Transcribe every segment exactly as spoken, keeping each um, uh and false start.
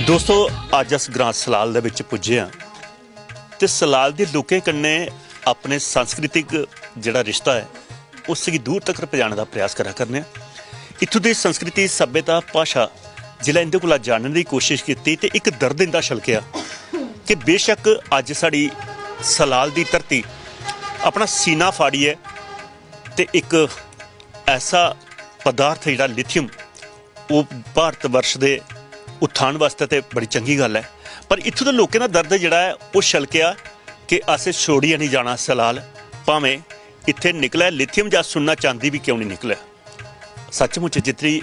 दोस्तो, अज्ज अस ग्रां सलाल दे बिच पुज्जे आं ते सलाल दे लोकें कन्नै अपने सांस्कृतिक जेह्ड़ा रिश्ता ऐ, उस गी दूर तक पजाने दा प्रयास करा करने आं। इत्थूं दी संस्कृति, सभ्यता, भाशा जिसलै इं'दे कोला जानने दी कोशिश कीती ते इक दर्द इं'दा छलकेआ कि बेशक अज्ज साढ़ी सलाल दी धरती अपना सीना फाड़ियै ते इक ऐसा पदार्थ जेह्ड़ा लिथियम, ओह् भारत वर्ष दे उत्थान वास्तै ते बड़ी चंगी गल्ल ऐ, पर इत्थूं दे लोकें दा दर्द जेह्ड़ा ऐ, ओह् छलकेआ कि असें छोड़ियै निं जाना सलाल, भामें इत्थै निकलै लिथियम जां सुन्ना चांदी बी क्यों निं निकलै। सचमुच जितनी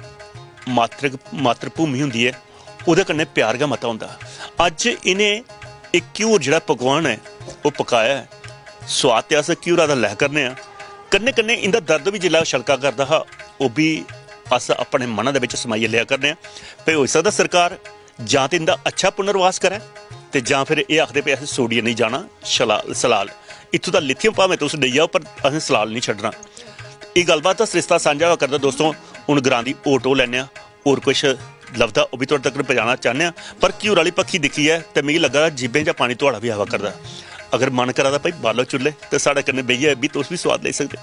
मातृ मातृभूमि होंदी ऐ, ओह्दे कन्नै प्यार गै मता होंदा। अज्ज इ'नें इक घ्यूर जेह्ड़ा पकवान ऐ, ओह् पकाया ऐ। सोआद ते अस घ्यूरा दा लै करने आं, कन्नै कन्नै इं'दा दर्द बी जिसलै ओह् छलका करदा हा, ओह् बी अस अपने मना दे बिच समाइयै लेआ करने आं। भाई, होई सकदा सरकार जां ते इं'दा अच्छा पुनर्वास करै ते जां फिर एह् आखदे, भाई, असें छोड़ियै नेईं जाना शला- सलाल। इत्थूं दा लिथियम भामें तुस लेई जाओ, पर असें सलाल निं छड्डना। एह् गल्लबात दा सरिस्ता सांझा होआ करदा दोस्तो। हून ग्रां दी होर टोह् लैन्ने आं, होर कुछ लभदा, ओह् बी थुआढ़े तगर पजाना चाह्न्ने आं। पर घ्यूर आह्ली पक्खी दिक्खियै ते मिगी लग्गा दा जीभें चा पानी थुआढ़ा बी आवा करदा। अगर मन करा दा, भाई, बालो चु'ल्ले ते साढ़े कन्नै बेहियै बी तुस बी सोआद लेई सकदे ओ।